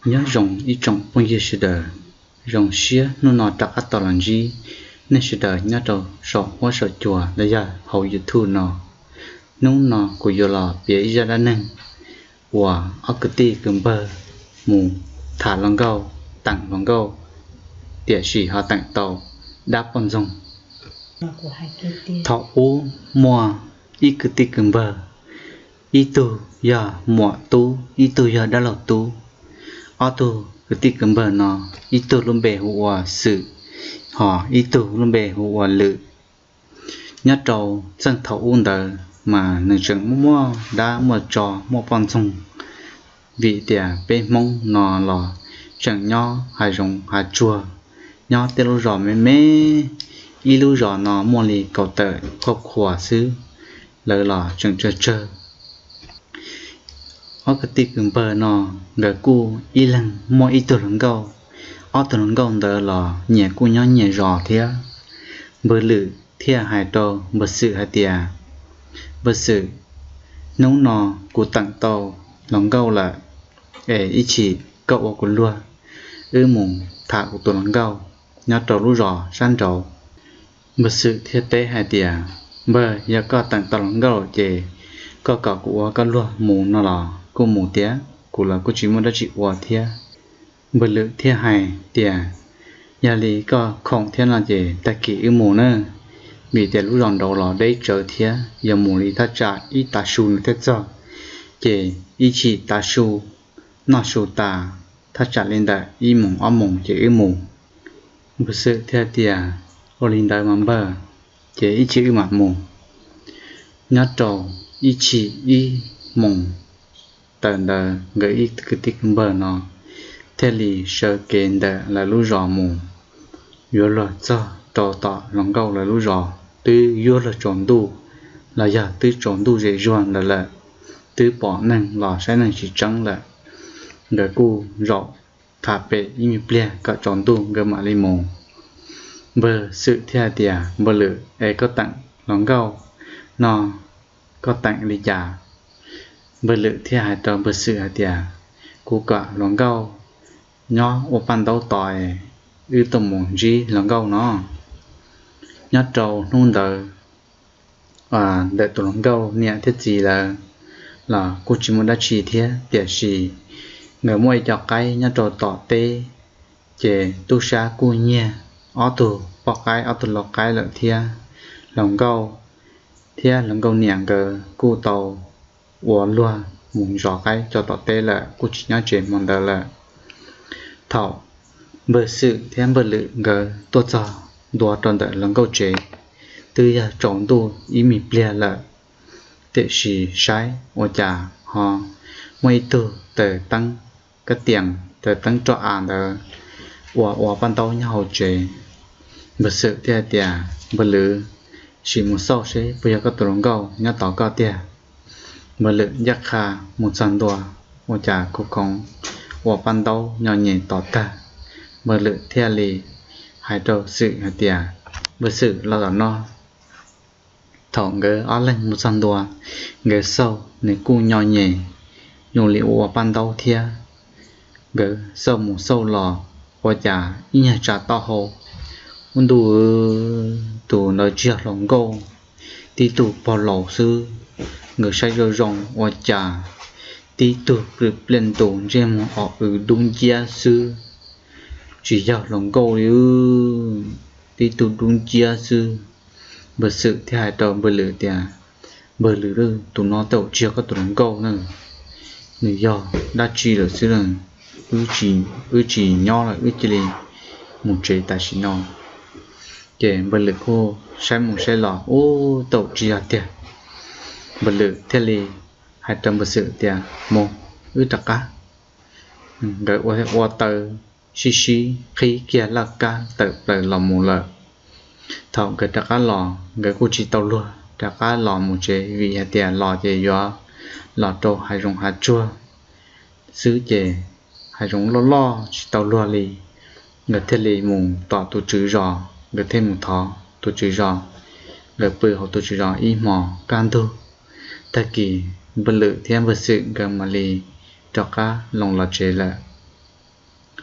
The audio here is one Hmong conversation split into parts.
Nyob zoo ib tsoom phooj ywg sawv daws, zoo siab hnub no rov qab tau los ntsib nej sawv daws nyob rau saum huab saum cua los yog hauv YouTube no. Hnub no kuv yuav los piav ib zaj dab neeg uas ob kwv tij kwv npawg mus tham hluas nkauj, teem hluas nkauj, tiam sis ho teem tau dab poj ntxoog. Thaum ub muaj ib kwv tij kwv npawg, ib tug yog muam tub, ib tug yog dab laug tub. Ob tug kwv tij kwv npawg no, ib tug lub npe hu ua Xwm, ho ib tug lub npe hu ua Lwm. Nyob rau txheej thaum ub ntawd mas nws tseem muaj muaj dab muaj tsov muaj poj ntxoog, vim tias peb Hmoob no los tseem nyob hav zoov hav tsuag, nyob tej lub zos me me, ib lub zos no muaj li kaum tawm khauj khuas xwb, lawv los tseem tsawg tsawg. Ob kwv tij kwv npawg no nkawd kuj ib leeg muaj ib tug hluas nkauj, ob tug hluas nkauj ntawd los nyias kuj nyob nyias zos thiab. Npawg Lwm thiaj hais rau npawg Xwm hais tias, Npawg Xwm, hnub no kuv teem tau hluas nkauj lawm, es ib chim koj ua kuv luag, wb mus tham kuv tus hluas nkauj nyob rau lub zos sab nraud. Npawg Xwm thiaj teb hais tias, Npawg, yog koj teem tau hluas nkauj ces koj kom kuv ua koj luag mus no los kuj mus tiag, kuv los kuj tsis muaj dab tsi ua thiab. Npawg Lwm thiaj hais tias, Yog li koj khoom thiab no ces tag kis wb mus nawb, vim tias lub zos nraud los deb tsawv thiab, yog mus li thaj tsam ib tav su no thiaj txog, ces ib chim tav su, noj su tas, thaj tsam li ntawm ib moos ob moos ces wb mus. Npawg Xwm thiaj tias, Ua li ntawd mas npawg, ces ib chim wb mam mus. Nyob rau ib chim ib moos tawm ntawd nkawd ib kwv tij kwv npawg no thiaj li sawv kev ntawm lawv lub zos mus. Yuav luag txog rau tom hluas nkauj lawv lub zos twb yuav luag tsaus ntuj los yog twb tsaus ntuj zem zuag ntawd lawm, twb pom neeg los saib neeg tsis tseeb lawm. Nkawd kuj zaum tham pem ib me pliag kom tsaus ntuj nkawd mam li mus. Npawg Xwm thiaj hais tias, Npawg Lwm, es koj teem hluas nkauj no koj teem li cas? Npawg Lwm thiaj hais rau npawg Xwm hais tias, Kuv kom hluas nkauj nyob ua paj ntaub tos, wb tuaj mus ntsib hluas nkauj no. Nyob rau hnub ntawd ntawm tus hluas nkauj niam thiab txiv lawv los kuj tsis muaj dab tsi thiab, tiam sis nkawd muaj ib co qaib nyob rau tom teb, ces tub sab kuj nyiag ob tug poj qaib ob tug lau qaib lawm thiab. Hluas nkauj thiab hluas nkauj niam nkawd kuj tau ua luag mus zov qaib rau tom teb lawm, kuj tsis nyob tsev hmo ntawd lawm. Thaum npawg Xwm thiab npawg Lwm nkawd tuaj txog ntua rau ntawm hluas nkauj tsev, twb yog tsaus ntuj ib me pliag lawm, tiam sis saib ua cas ho muaj ib tug taws teeb kab tias, taws teeb roj av ntawd ua ua paj ntaub nyob hauv tsev. Npawg Xwm thiaj tias, Npawg Lwm, sim mus xauj seb puas yog koj tus hluas nkauj nyob tos koj tiag. Npawg Lwm ncaj qha mus txog ntua, ua cas khoov khoov ua paj ntaub nyo nyem tos tag. Npawg Lwm thiaj li hais rau Xwm hais tias, Npawg Xwm, los tom no. Thaum nkawd ob leeg mus txog ntua, nkawd xauj nws kuj nyo nyem zoo li ua paj ntaub thiab. Nkawd xauj mus xauj los, ua cas ib nyuag tsa taub hau, ub ntuj, tus ntawd tsis yog hluas nkauj, tib tug pog laus xwb. Nkawd saib zoo zoo ua cas tib tug plwm pliaj ntus ntsej muag o w dub nciab xwb, tsis yog hluas nkauj li, tib tug dub nciab xwb. Npawg Xwm thiaj hais rau npawg Lwm tias, Npawg Lwm, tus no tej zaum tsis yog koj tus hluas nkauj na, nws yog dab tsi lawm xwb na, wb tsis nyob lawm, wb cia li mus tsev tam sim no. Ces npawg Lwm kuj saib mus saib los, ub, tej zaum tsis yog tiag. Npawg Lwm thiaj li hais rau npawg Xwm tias, Mus, wb rov qab. Nkawd ua taw sib sib qhib kiag laj kab tawm plaws los mus lawm. Thaum nkawd rov qab los, nkawd kuj tsis tau luag rov qab los mus tsev, vim hais tias los ces yuav los rau hav zoov hav tsuag xwb ces hav zoov loj loj tsis tau luag li. Nkawd thiaj li mus tom tus tswv zos, nkawd thiaj mus thov tus tswv zos. Nkawd pw hauv tus tswv zos ib hmos kaj ntug, tag kis npawg Lwm thiab npawg Xwm nkawd mam li rov qab loo los tsev lawm.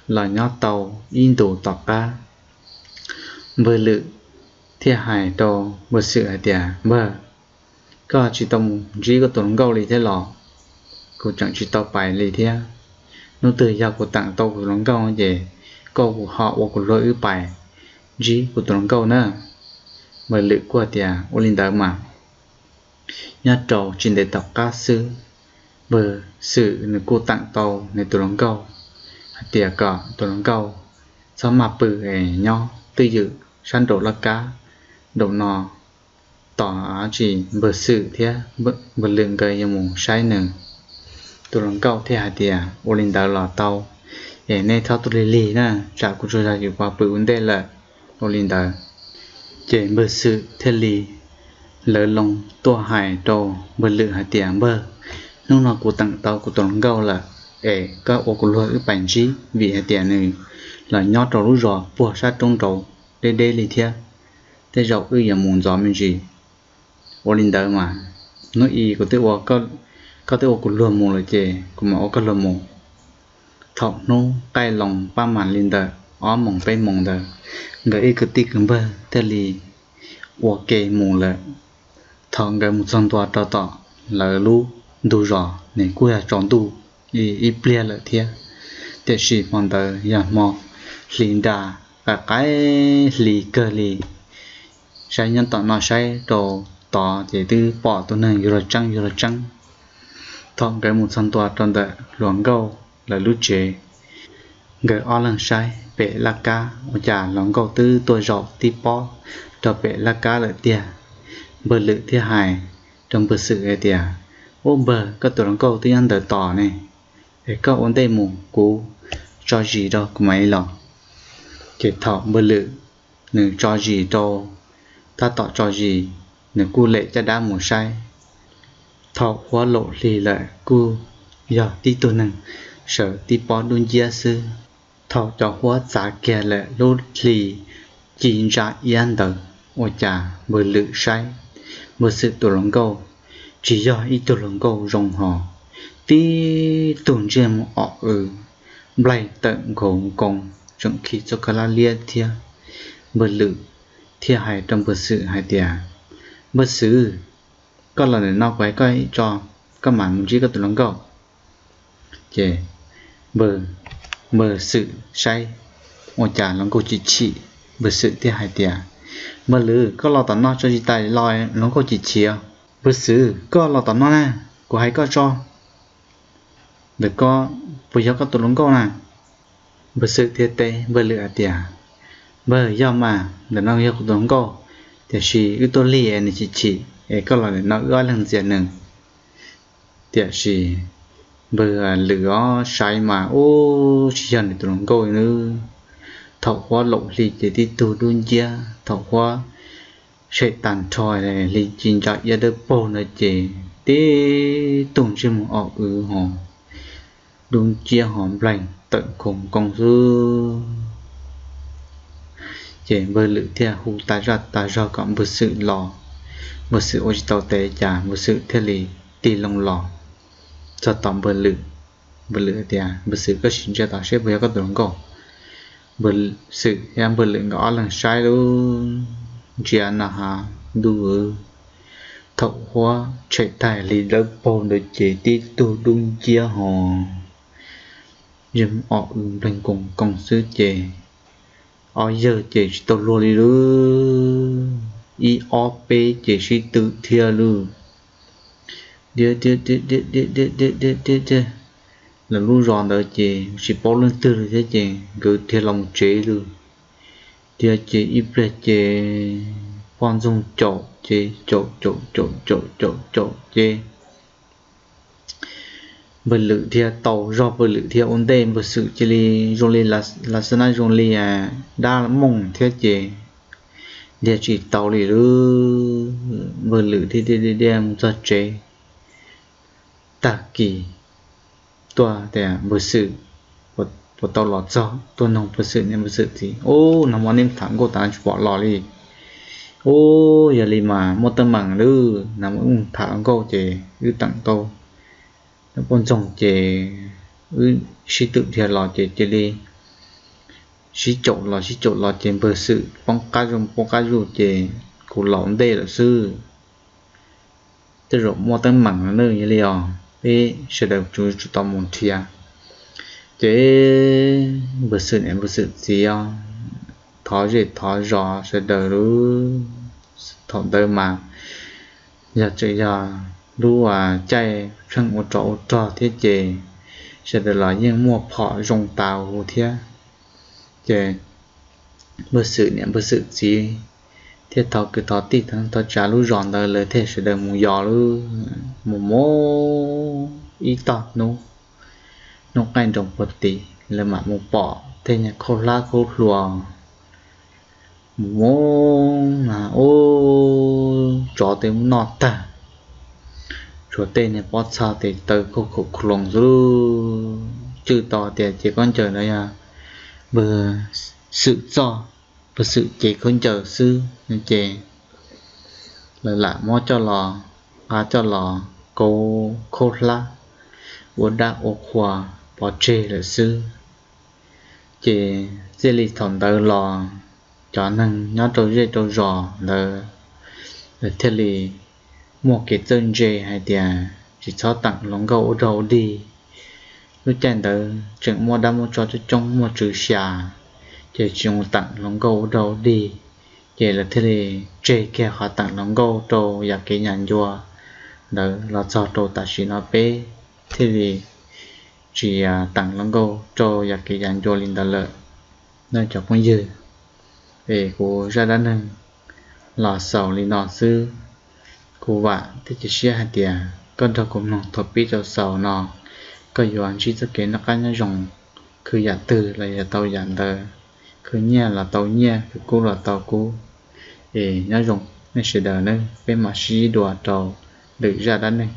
los nyob tau ib ntus tom qab, npawg Lwm thiaj hais rau npawg Xwm hais tias, Npawg, koj tsis tau mus ntsib koj tus hluas nkauj li thiab los? Kuv tseem tsis tau pais li thiab. Hnub twg yog kuv teem tau kuv tus hluas nkauj ces koj ho ua kuv luag wb pais ntsib kuv tus hluas nkauj na. Npawg Lwm kuj hais tias, Ua li ntawd mas. Nyob rau tsis ntev tom qab xwb, npawg Xwm nws kuj teem tau nws tus hluas nkauj hais tias kom tus hluas nkauj txhob maj pw es nyob twj ywm sab nraum laj kab nraum no, tos tsis npawg Xwm thiab npawg Lwm nkawd yuav mus saib nws. Tus hluas nkauj thiaj hais tias, Ua li ntawd los tau, es nej txhob tuaj lig lig na, tsam kuv tsaug zog yuav pw ua ntej lawm. Ua li ntawd ces npawg Xwm thiaj li lawv loo tuaj hais rau npawg Lwm hais tias, Npawg, hnub no kuv teem tau kuv tus hluas nkauj lawm, es koj ua kuv luag wb pais ntsib, vim hais tias nws los nyob rau lub zos puag sab roob nraud deb deb li thiab, tej zaum wb yuav mus ntxov me ntsis. Ua li ntawd mas, hnub i kuv twb ua, koj twb ua kuv luag mus lawm ces kuv mam ua koj luag mus. Thaum hnub qaij loo pab mam li ntawm ob moos peb moos ntawd, nkawd ib kwv tij kwv npawg thiaj li ua ke mus lawm. Thaum nkawd mus txog ntua rau tom lawv lub ntug zos, nws kuj yog tsaus ntuj ib pliag lawm thiab, tiam sis hmo ntawd yog hmo hli nra, qaim qaim hli kawg li. Saib nyob tom no saib rau tod ces twb pom tus neeg yuav luag tseeb yuav luag tseeb. Thaum nkawd mus txog ntua rau ntawm hluas nkauj lawv lub tsev, nkawd ob leeg saib pem laj kab ua cas hluas nkauj twb tuaj zaum tib pob rau pem laj kab lawm tiag. Npawg Lwm thiaj hais rau npawg Xwm hais tias, Ub npawg, koj tus hluas nkauj twb nyob ntawd tos ne, es koj ua ntej mus, kuv tso zis rau kuv mam li los. Ces thaum npawg Lwm nws tso zis rau, tab tom tso zis, nws kuj lem caj dab mus saib. Thaum huab laum hli lawm kuj yog tib tug neeg sawv tib pob dub nciab xwb. Thaum cov huab txav kiag lawm lub hli ci ntsa iab ntawd, ua cas npawg Lwm saib npawg Xwm tus hluas nkauj tsis yog ib tug hluas nkauj zoo hos, tib tug ntsej muag om w, nplaig tawm nkaus nkoos, tseem khi txoj kab lab liab thiab. Npawg Lwm thiaj hais rau npawg Xwm hais tias, Npawg Xwm, koj los ntawm no kuv hais koj ib tso, koj mam mus ntsib koj tus hluas nkauj. Ces npawg Xwm saib ua cas hluas nkauj chim chim, npawg Xwm thiaj hais tias, Npawg Lwm, koj los tom no tso zis tas los hluas nkauj chim chim os. Npawg Xwm, koj los tom no na, kuv hais koj tso, ntawm ko puas yog koj tus hluas nkauj na? Npawg Xwm thiaj teb npawg Lwm hais tias, Npawg, yog mas, ntawm no yog kuv tus hluas nkauj, tiam sis wb tuaj lig es nws chim chim es koj los ntawm no wb ob leeg ntxias nws. Tiam sis npawg Lwm os saib mas ub tsis yog nws tus hluas nkauj nawb. Thaum huab laum hli ces tib tug dub nciab, thaum huab tshem tag nrho hli ci ntsa iab dawb paug ntawd ces tib tug ntsej muag om w hos, dub nciab hos nplaig tawm nkaus nkoos xwb. Ces npawg Lwm thiaj hu tas zaj tas zog kom npawg Xwm los. Npawg Xwm ua tsis tau tes cas npawg Xwm thiaj li tig loo los txog tom npawg Lwm. Npawg Lwm tias, Npawg Xwm, koj sim ntsia tom seb puas yog koj tus hluas nkauj. Npawg Xwm thiab npawg Lwm nkawd ob leeg saib lub ntsia no has ntuj, thaum huab tshem tag hli dawb paug ntawd ces tib tug dub nciab hos, yeej om w nplaig nkoos nkoos xwb ces ob yawg ces tsis tau luag li lauj, ib ob peb ces sib twm thiab lauj. Tiag, lawv lub zos ntawd ces tsis paub leej twg li thiab ces nkawd dhia los mus tsev lauj. Tiag ces ib pliag ces poj ntxoog caum ces caum caum caum caum caum caum ces npawg Lwm dhia tau zog, npawg Lwm dhia ua ntej, npawg Xwm cia li zoo li lav xab nab zoo li dab mooj thiab ces dhia tsis tau li lauj. Npawg Lwm dhia dhia dhia mus txog tsev tag kis tuaj tias, Npawg Xwm, puas tau los txog? Tuaj noog npawg Xwm niam npawg Xwm txiv, Ub, nag hmo neb mus tham nkauj tas no tsis pom los li. Ub, yog li mas muaj teeb meem lauj, nag hmo wb mus tham nkauj ces wb teem tau poj ntxoog ces wb sib twm dhia los ces cia li sib caum los sib caum los ces npawg Xwm poob qab zuj poob qab zuj ces kuv los ua ntej lawm xwb. Tej zaum muaj teeb meem no yog li os, peb sawv daws tsuas tau mus nrhiav. Ces npawg Xwm niam npawg Xwm txiv os, thov zej thov zos sawv daws lub, thaum ntawd mas yog tseem yog lub caij pheej ua tsov ua rog thiab ces sawv daws los yeej muaj phom zoo tas hu thiab. Ces npawg Xwm niam npawg Xwm txiv thiaj thov kwv thov tij thov tsav lub zos ntawd lawv thiaj sawv daws mus yos lub, mus mus ib tog hnub, hnub qaij nroos puag tim lawv mam mus pom tej niag khaub hlab khaub hlua mus mus na, ub, tsov tej muab noj tag, tshuav tej niag pob txha tes taw khaub khaum khloos xwb. Cwj tau tias ces khaub ncaws ntawd yog npawg Xwm txoj, npawg Xwm cev khaub ncaws xwb ces lawv lam muab coj los, nqa coj los kauv khaub hlab ua dab ua qhua pov tseg lawm xwb. Ces txij li thaum ntawd los cov neeg nyob rau zej rau zos ntawd lawv thiaj li muaj kev txawj ntse hais tias tsis txhob teem hluas nkauj ua dog ua dig. Lub caij ntawd tseem muaj dab muaj tsov coob coob muaj tswv xya, ces tsis mus teem hluas nkauj ua dog ua dig. Ces lawv thiaj li tseg kiag qhov teem hluas nkauj rau yam kev yam ncua ntawd los txog rau tam sim no peb thiaj li tsis teem hluas nkauj rau yam kev yam ncua li ntawd lawm. Nawb cov phooj ywg, es kuv zaj dab neeg los xaus li no xwb. Kuv vam thiab cia siab hais tias koj nrog kuv mloog thaum pib rau xaus no, koj yuav ntsib txoj kev noj qab nyob zoo, khwv yam twg los yuav tau yam ntawd, khwv nyiaj los tau nyiaj, khwv kub los tau kub. Es nyob zoo nej sawv daws nawb, peb mam sib ntsib dua rau lwm zaj dab neeg.